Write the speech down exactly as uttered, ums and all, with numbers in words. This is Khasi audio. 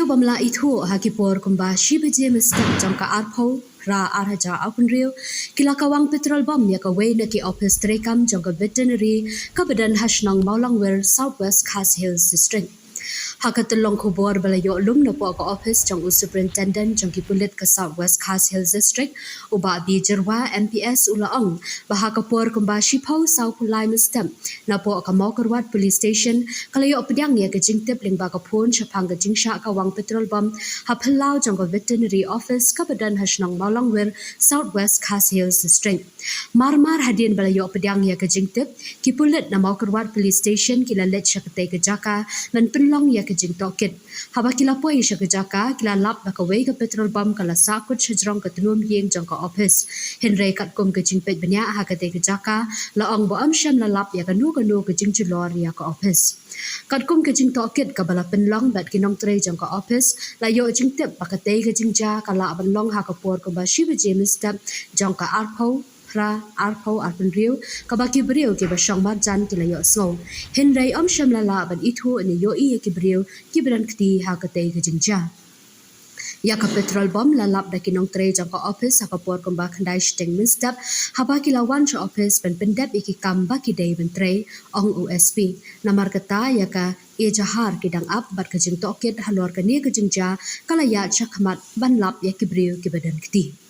Bym la ithuh ha ki por kumba shi baje mynstep jong ka arphew Phra ar hajar arphew hynriew, ki la kawang petrol bom ïa kawei na ki ophis treikam jong ka veterinary kaba don ha shnong Mawlangwir, South West Khasi Hills District. Ha ka tyllong khubor ba la ïoh lum napoh ka ophis jong u Superintendent jong ki pulit ka South West Khasi Hills District, u Bah B Jyrwa, M P S, u la ong ba ha ka por kumba shiphew sawphew lai mynstep, napoh ka Mawkyrwat Police Station, ka la ïoh pdiang ïa ka jingtip lyngba ka phone shaphang ka jingshah kawang petrol bom ha phyllaw jong ka veterinary office kaba don ha shnong Mawlangwir, South West Khasi Hills District. Mar mar hadien ba la ïoh pdiang ïa ka jingtip, ki pulit na Mawkyrwat Police Station ki la leit sha katei ka jaka ban pynlong ïa ka jingtohkit. Haba ki la poi sha ka jaka, ki la lap ba kawei ka petrol bom ka la sahkut shajrong ka tnum ïing jong ka ophis. Hynrei katkum ka jingpeit bniah ha katei ka jaka, la ong ba ym shym la lap ïa kano kano ka jingjulor ïa ka ophis. Katkum ka jingtohkit kaba la pynlong bad ki nongtrei jong ka ophis, la ïoh jingtip ba katei ka jingjia ka lah ban long ha ka por kumba shi baje mynstep jong ka arphew Phra arphew arphew hynriew, kaba ki briew kiba shong marjan ki la ïohsngew. Hynrei ym shym la lah ban ithuh ne ïohi ïa ki briew kiba don kti ha katei ka jingjia. Ïa ka petrol bom la lap da ki nongtrei jong ka ophis ha ka por kumba khyndai shiteng mynstep, haba ki la wan sha ophis ban pyndep ïa ki kam ba ki dei ban trei, ong u S P. Namar kata ïa ka ejahar ki dang ap bad ka jingtohkit halor kane ka jingjia ka la ïaid shakhmat ban lap ïa ki briew kiba don kti.